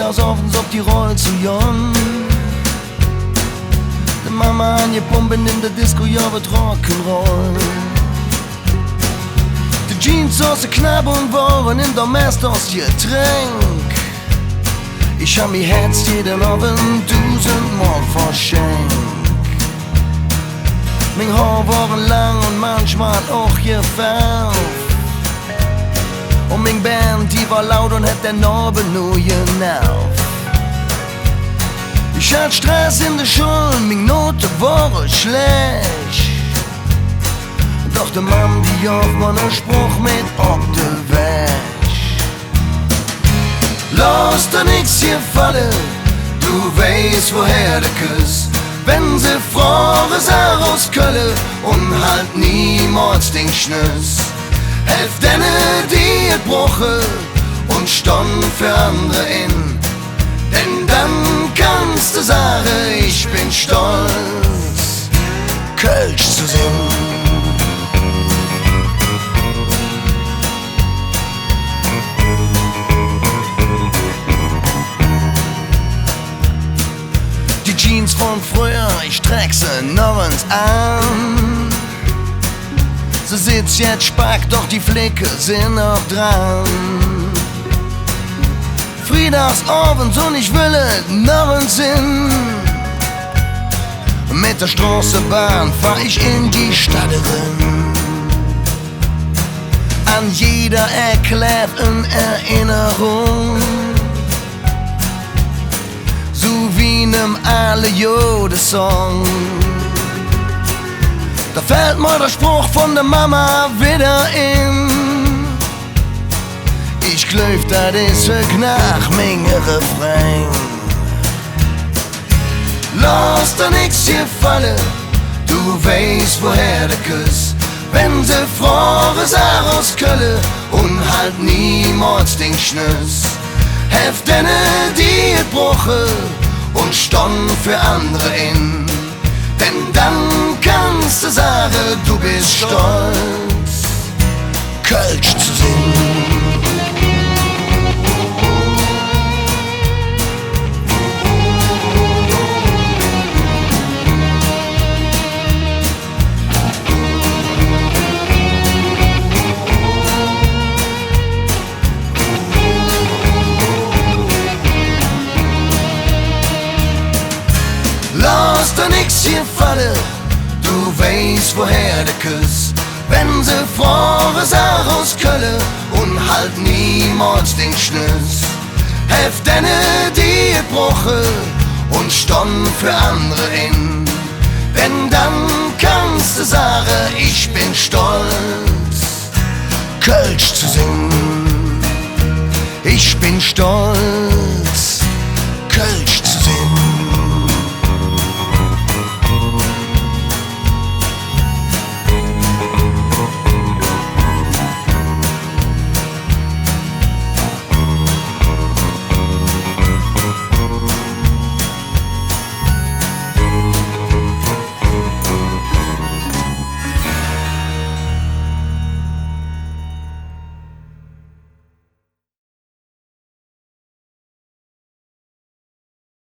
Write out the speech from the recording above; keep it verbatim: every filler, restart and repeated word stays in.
Frühdagsovends op die Roll ze gonn. De Mama aangepump, en der Disco, jo, wor Rock'n'Roll. De Jeans soße knapp un wore en der Mess dat Getränk. Ich han mi Hätz jede Ovend dusendmol verschenk. Ming Hoor wore lang un manchmol och gefärv. Un ming Band, die wor laut un hät der Nobel nor generv. Ich hatt Stress en der Schull, ming Note wore schlääch. Doch de Mamm, die gov mer ne Sproch met op der Wäg. Loss der nix gefalle, do weiß, woher de küss. Wenn se froge, sag: us Kölle, un halt niemols ding Schnüss. Helf denne, die et bruche, un stonn för andere en. Denn dann kanns de sage, ich ben stolz, Kölsch ze sin. Die Jeans vun fröher, ich treck se noch ens aan. Se sitt jetz spack, doch die Flecke sin noch dran. Frühdagsovends un ich well et noch ens sin. Met der Stroßebahn fahr ich en die Stadt eren. An jeder Eck klevv en Erinnerung, su wie en enem aale Jodesong. Do fällt mer der Sproch vun der Mama widder en. Ich gläuv, dat es hügg noch ming Refrain. Loss der nix gefalle, do weiß, woher de küss. Wenn se froge, sag: us Kölle, un halt niemols ding Schnüss. Helf denne, die et bruche, un stonn för andere en. Denn dann kanns de sage, do bes stolz, Kölsch ze sin. Loss der nix gefalle, do weiß, woher de küss. Wenn se froge, sag: us Kölle, un halt niemols ding Schnüss. Helf denne, die et bruche, un stonn för andere en. Denn dann kanns de sage, ich ben stolz, Kölsch ze sin. Ich ben stolz, Kölsch